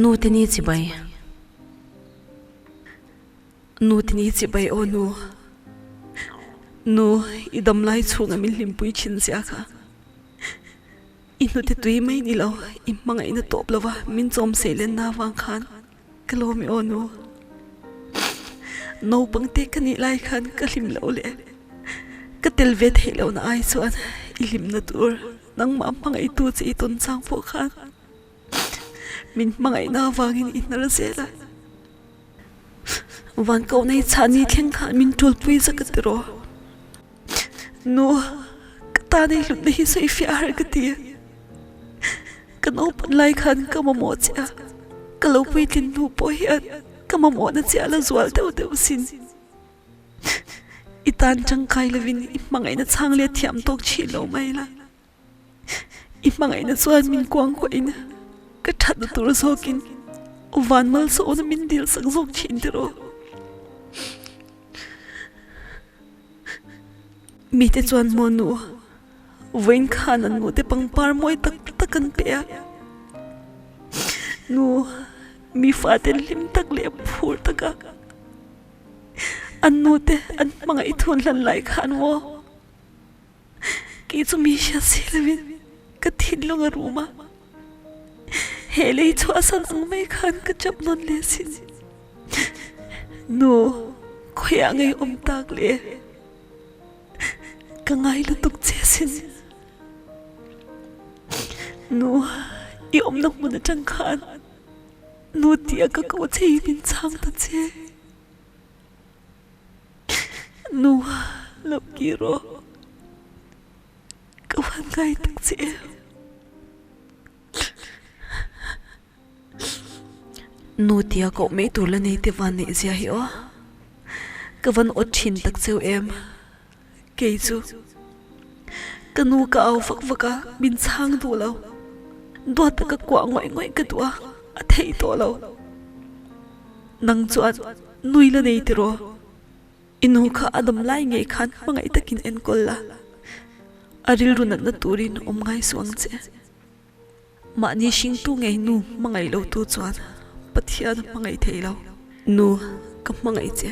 Nu te ni chibai. Nu te ni chibai aw nu. Nu, i dam lai chhunga min hlimpui thin zia kha. I hnute tui mai ni lo, i hmangaihna tawp lova min chawm seilenna avang khan ka lawm i aw nu. Naupang te ka nih lai khan ka hlim lo leh ka tel ve theih lohna ai chuan i hlimna tur nangmah hmangaihtu che i tawn chang pawh khan min hmangaihna avangin i hnar zel a. Van koh nei chhahni thleng khan min tulpui zak a ti rawh. Nu, ka tan ei hlutna hi sawi fiah har ka ti. Ka naupan lai khan ka mamawh che a, ka lo puitlin hnu pawh hian ka mamawhna che a la zual deuh deuh sin. I tan tangkai lovin i hmangaihna chhang leh thiam tawk chih lo mai la. I hmangaihna chuan min kuangkuahin ka thatna tur zawkin van malsawna min dilsak zawk thin tiraw. Mite chuan maw nu, vawiin khan an nute pangpar mawi tak tak an pe a. Nu, mi faten hlim tak leh phur taka an nute an hmangaih thun hlan lai khan maw Kei chu mi hriat si lovin ka thinlung a rum a, he lei chhuahsan ang mai khan ka chap nawn leh sin. Nu, khawiah ngei awm tak le? Ka ngai lutuk che sin. Nu, i awmna hmun atang khan nu tia ka ko che i min chhang ta che. Nu lo kir rawh ka van ngai tak che em. Nu tia koh mai tur la nei te van neih zia hi aw ka van awt thin tak cheu em kei chu ka nu ka au vak vak a min chhang duh lo duat taka kuah ngawih ngawih ka duh a a theih tawh lo nang chuan nui la nei tiraw. I nu kha a dam lai ngei khan hmangaih takin enkawl la, a rilru natna turin awm ngai suh ang che. Mahni hringtu ngei nu hmangaih lotu chuan Pathian a hmangaih thei lo. Nu, ka hmangaih che.